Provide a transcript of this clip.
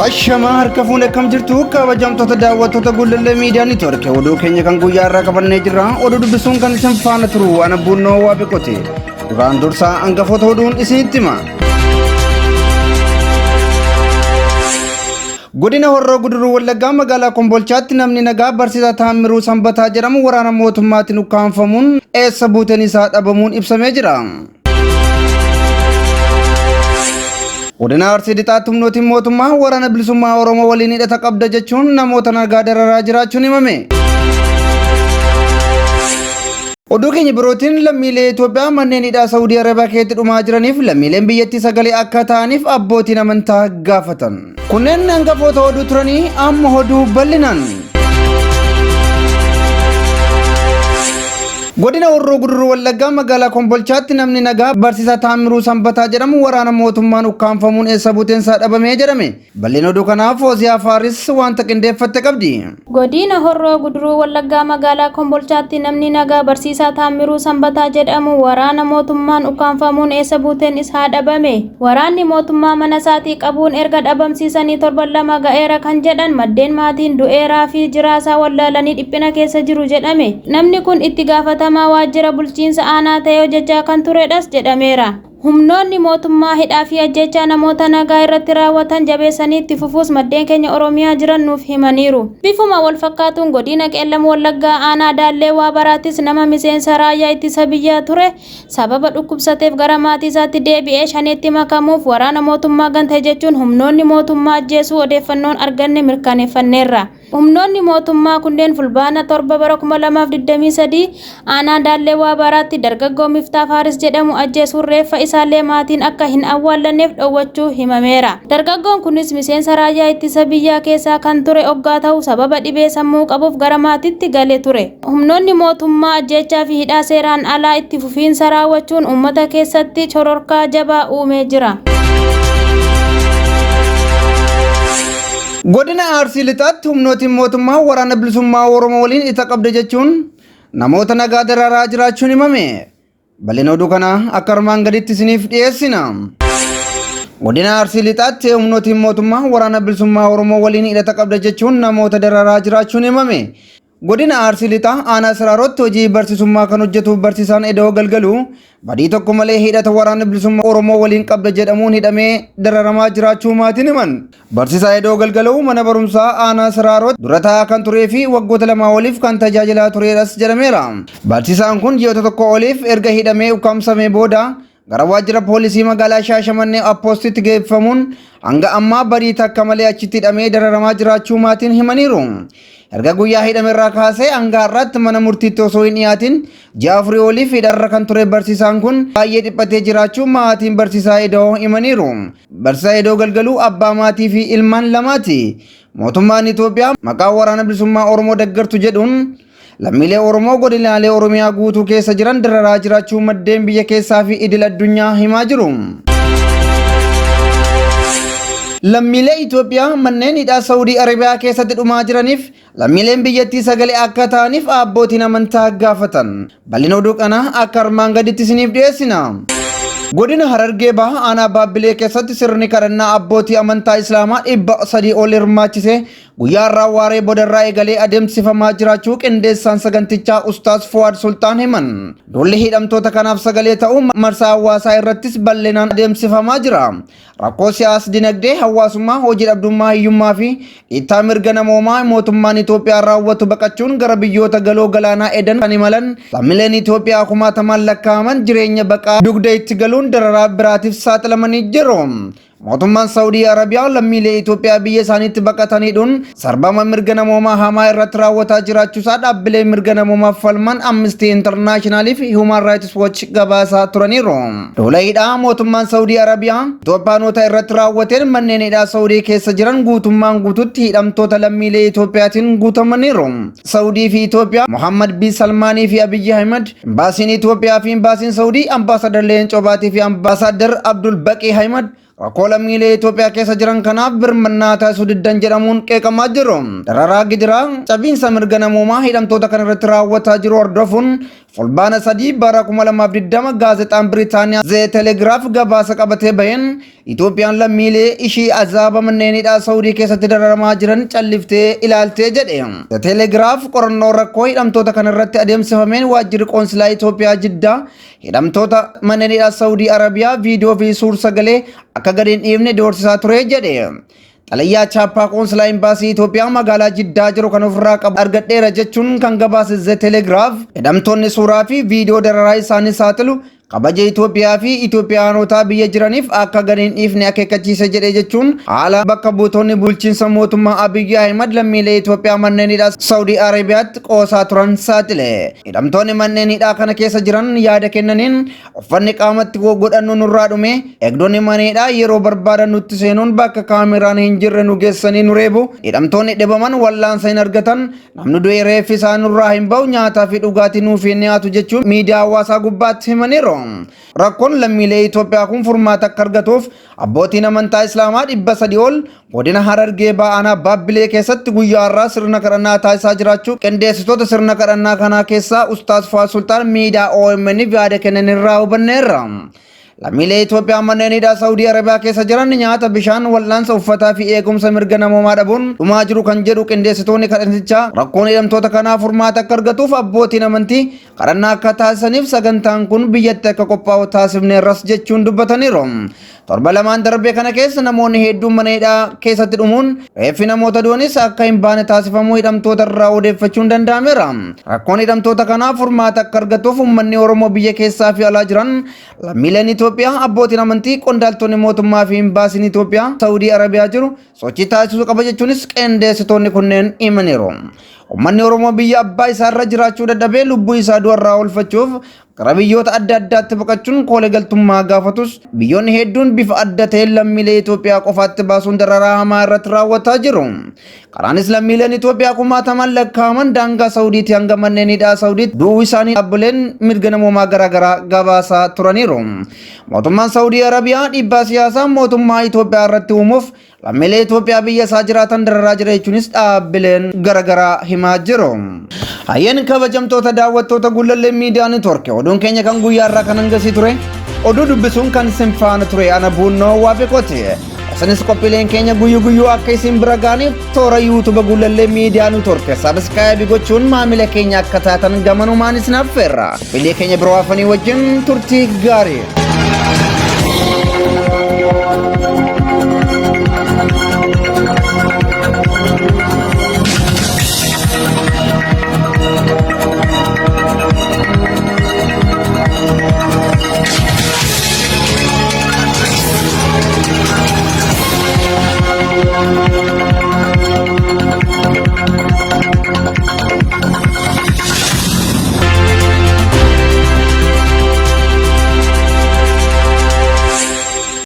Ashamaa harka fuune akkam jirtu kabajamtoota daawwattoota Gullallee Miidiyaa Niitwoork oduu keenya kan guyyaa irraa qabannee jirra. Oduu dubbisuun kan isin faana turu waan abbuunnoo waa beekote. Duraan dursaa hangafoota oduun isinitti hima. Godina Horroo Guduruu Wallaggaa magaalaa Kombolchaatti namni nagaa barsiisaa Taammiruu Sanbataa jedhamu waraana mootummaatiin ukkaamfamuun eessa buuteen isaa dhabamuun ibsamee jira. Godina Arsii Lixaatti humnootiin mootummaa waraana bilisummaa Oromoo waliin hidhata qabda jechuun namoota nagaa dararaa jiraachuun himame. Oduu keenya birootiin lammiilee Itoophiyaa manneen hidhaa Saawudii Arabiyaa keessatti dhumaa jiraniif lammiileen biyyattii sagalee akka ta'aniif abbootiin amantaa gaafatan. Kunneen hangafoota oduu turanii amma oduu bal'inaan. Godina Horroo Guduruu Wallaggaa magaalaa Kombolchaatti namni nagaa barsiisaa Taammiruu Sanbataa jedhamu waraana mootummaan ukkaamfamuun eessa buuteensaa dhabamee jedhame. Bal'ina oduu kanaaf Fooziyaa Faaris wanta qindeeffatte qabdi. Godina Horroo Guduruu Wallaggaa magaalaa Kombolchaatti namni nagaa barsiisaa Taammiruu Sanbataa jedhamu waraana mootummaan ukkaamfamuun eessa buuteen isaa dhabame. Waraanni mootummaa mana isaatii qabuun erga dhabamsiisanii torban lama ga'eera kan jedhan maddeen maatiin du'eeraa fi jiraasaa wallaalanii dhiphina keessa jiru jedhame. Namni kun itti gaafatamaa waajjira bulchiinsa aanaa ta'ee hojjechaa kan turedhas jedhameera. Humnoonni mootummaa hidhaa fi ajjeechaa namoota nagaa irratti raawwatan jabeessanii itti fufuus maddeen keenya Oromiyaa jiran nuuf himaniiru. Bifuma wal fakkaatuun godina Qeellam Wallaggaa aanaa Daallee Waabaraattis nama miseensa raayyaa ittisa biyyaa ture sababa dhukkubsateef gara maatii isaatti deebi'ee shaneetti makamuuf waraana mootummaa gante jechuun humnoonni mootummaa ajjeesuu odeeffannoon arganne mirkaneeffanneerra. Humnoonni mootummaa kunneen Fulbaana 7 bara 2023 aanaa Daallee Waabaraatti dargaggoo Miftaa Faaris jedhamu ajjeesuun reeffa isaallee maatiin akka hin awwaallanneef dhowwachuu himameera. Dargaggoon kunis miseensa raayyaa ittisa biyyaa keessaa kan ture oggaa ta'u sababa dhibee sammuu qabuuf gara maatiitti gale ture. Humnoonni mootummaa ajjeechaa fi hidhaa seeraan alaa itti fufiinsa raawwachuun uummata keessatti shororkaa jabaa uumee jira. Godina Arsii Lixaatti humnootiin mootummaa waraana bilisummaa Oromoo waliin hidhata qabda jechuun namoota nagaa dararaa jiraachuun himame. Bal'ina oduu kanaa akka armaan gaditti isiniif dhiyeessina. Godina Arsii Lixaatti humnootiin mootummaa waraana bilisummaa Oromoo waliin hidhata qabda jechuun namoota dararaa jiraachuun himame. Godina Arsii Lixaa aanaa Siraarootti hojii barsiisummaa kan hojjetu barsiisaan Eda'oo Galgaluu badii tokko malee hidhata waraana bilisummaa Oromoo waliin qabda jedhamuun hidhamee dararamaa jiraachuu maatiin himan. Barsiisaa Eda'oo Galgaluu mana barumsaa aanaa Siraarootti dura taa'aa kan turee fi waggoota 2 oliif kan tajaajilaa turedhas jedhameera. Barsiisaan kun ji'oota tokko oliif erga hidhamee ukkaamsamee booda gara waajjira poolisii magaalaa Shaashamannee Appoostitti geeffamuun hanga ammaa badii takka malee achitti hidhamee dararamaa jiraachuu maatiin himaniiru. Erga guyyaa hidhame irraa kaasee hanga har'aatti mana murtiitti osoo hin dhiyaatin ji'a 4 oliif hidharra kan ture barsiisaan kun baay'ee dhiphatee jiraachuu maatiin barsiisaa Eda'oo himaniiru. Barsiisaa Eda'oo Galgaluu abbaa maatii fi ilmaan lamaati. Mootummaan Itoophiyaa maqaa waraana bilisummaa Oromoo deggertu jedhuun lammiilee Oromoo godinaalee Oromiyaa guutuu keessa jiran dararaa jiraachuu maddeen biyya keessaa fi idil addunyaa himaa jiru. Lammiilee Itoophiyaa manneen hidhaa Saawudii Arabiyaa keessatti dhumaa jiraniif lammiileen biyyattii sagalee akka ta'aniif abbootiin amantaa gaafatan. Bal'ina oduu kanaa akka armaan gaditti isiniif dhiyeessina. Godina Harargee Bahaa aanaa Baabbilee keessatti sirni kadhannaa abbootii amantaa Islaamaa 300 ol hirmaachise guyyaa har'aa waaree bodarraa eegalee adeemsifamaa jiraachuu qindeessaan sagantichaa Ustaaz Fuwaad Sulxaan himan. Duulli hidhamtoota kanaaf sagalee ta'uu marsaa hawaasaa irrattis bal'inaan adeemsifamaa jira. Rakkoo siyaas dinagdee hawaasummaa hojii dhabdummaa hiyyummaa fi dhiittaa mirga namoomaa mootummaan Itoophiyaa raawwatu baqachuun gara biyyoota galoo galaanaa edan kan imalan lammiileen Itoophiyaa kumaatamaan lakkaa'aman jireenya baqaa dugda itti galuun dararaa biraatiif saaxilamanii jiru. Mootummaan Saawudii Arabiyaa lammiilee Itoophiyaa biyya isaaniitti baqatanii dhuun sarbama mirga namoomaa hamaa irratti raawwataa jiraachuusaa dhaabbilee mirga namoomaaf falman Amnesty International fi Human Rights Watch gabaasaa turaniiru. Duula hidhaa mootummaan Saawudii Arabiyaa Itoophiyaanota irratti raawwateen manneen hidhaa Saawudii keessa jiran guutummaan guututti hidhamtoota lammiilee Itoophiyaatiin guutamaniiru. Saawudii fi Itoophiyaa Muhammad bin Salmaanii fi Abiyyi Ahimad, Imbaasiin Itoophiyaa fi Imbaasiin Saawudii Ambaasaadar Leencoo Baatii fi Ambaasaadar Abdul Baqii Ahimad Rakkoo lammiilee Itoophiyaa keessa jiran kanaaf birmannaa taasisuu diddan jedhamuun qeeqamaa jiru. Dararaa gidiraa cabiinsa mirga namoomaa hidhamtoota kana irratti raawwataa jiru hordofuun Fulbaana 3 bara 2020 gaazexaan Biriitaaniyaa The Telegraph gabaasa qabatee baheen Itoophiyaan lammiilee ishii azaaba manneen hidhaa Saawudii keessatti dararamaa jiran calliftee ilaaltee jedhe. The Telegraph qorannoo rakkoo hidhamtoota kana irratti adeemsifameen waajjirri qoonsilaa Itoophiyaa Jiddaa hidhamtoota manneen hidhaa Saawudii Arabiyaa viidiyoo fi suur-sagalee akka gadi hin dhiifne doorsisaa ture jedhe. Xalayyaa chaappaa qoonsilaa imbaasii Itoophiyaa magaalaa Jiddaa jiru kan ofirraa qabu argadheera jechuun kan gabaase The Telegraph hidhamtoonni suuraa fi viidiyoo dararaa isaanii saaxilu kabaja Itoophiyaa fi Itoophiyaanotaa biyya jiraniif akka gadi hin dhiifne akeekkachiise jedhe jechuun haala bakka buutonni bulchiinsa mootummaa Abiyyi Ahimad lammiilee Itoophiyaa manneen hidhaa Saawudii Arabiyaatti qoosaa turan saaxile. Hidhamtoonni manneen hidhaa kana keessa jiran yaada kennaniin uffanni qaamatti godhannu nurraa dhume, eegdonni mana hidhaa yeroo barbaadan nutti seenuun bakka kaameraan hin jirre nu geessanii nu reebu, hidhamtoonni dhibaman wallaansa hin argatan, namni du'e reeffi isaa nurraa hin ba'u, nyaataa fi dhugaatii nuuf hin dhiyaatu jechuun miidiyaa hawaasaa gubbaatti himaniiru. Rakkoon lammiilee Itoophiyaa kun furmaata akka argatuuf abbootiin amantaa Islaamaa 300 ol godina Harargee Bahaa aanaa Baabbilee keessatti guyyaa har'aa sirna kadhannaa taasisaa jiraachuu qindeessitoota sirna kadhannaa kanaa keessaa Ustaaz Fuwaad Sultaan miidiyaa OMN yaada kennan irraa hubanneerra. Lammiilee Itoophiyaa manneen hidhaa Saawudii Arabiyaa keessa jiran nyaata, bishaan, wal'aansa, uffataa fi eegumsa mirga namoomaa dhabuun dhumaa jiru kan jedhu qindeessitoonni kadhatichaa rakkoon hidhamtoota kanaa furmaata akka argatuuf abbootiin amantii kadhannaa akka taasisaniif sagantaan kun biyyatti akka qophaa'u taasifneerras jechuun dubbataniiru. Torba lamaan darbe kana keessa namoonni hedduun mana hidhaa keessatti dhumuun reeffi namoota du'anis akka hin baane taasifamuu hidhamtoota irraa odeeffachuun danda'ameera. Rakkoon hidhamtoota kanaa furmaata akka argatuuf uummanni Oromoo biyya keessaa fi alaa jiran lammiileen Itoophiyaa, abbootiin amantii, qondaaltonni mootummaa fi imbaasiin Itoophiyaa Saawudii Arabiyaa jiru sochii taasisuu qaba jechuunis qindeessitoonni kunneen himaniiru. Uummanni Oromoo biyya abbaa isaarra jiraachuu dadhabee lubbuu isaa du'arraa oolfachuuf gara biyyoota adda addaatti baqachuun koolee galtummaa gaafatus biyyoonni hedduun bifa adda ta'een lammiilee Itoophiyaa qofaatti baasuun dararaa hamaa irratti raawwataa jiru. Karaanis lammiileen Itoophiyaa kumaataman lakkaa'aman daangaa Saawudiitti hanga manneen hidhaa Saawudiitti du'uu isaanii dhaabbileen mirga namoomaa garaagaraa gabaasaa turaniiru. Mootummaan Saawudii Arabiyaa dhiibbaa siyaasaa mootummaa Itoophiyaa irratti uumuuf lammiilee Itoophiyaa biyya isaa jiraatan dararaa jira jechuunis dhaabbileen garaagaraa himaa jiru. Hayyeen kabajamtoota daawwattoota Gullallee Miidiyaa Neetwoork oduun keenya kan guyyaa irraa kan hangasii ture oduu dubbisuun kan isin faana ture ana Buunnoo Waabeqooti. Isinis qophiileen keenya guyyuu guyyuu akka isin bira gaaniif toora yuutuuba Gullallee Miidiyaa Neetwoork sabiskiraayibii gochuun maamila keenya akka taatan gamanumaan isin affeerra. Qophiilee keenya biroo hafanii wajjin turtii gaarii.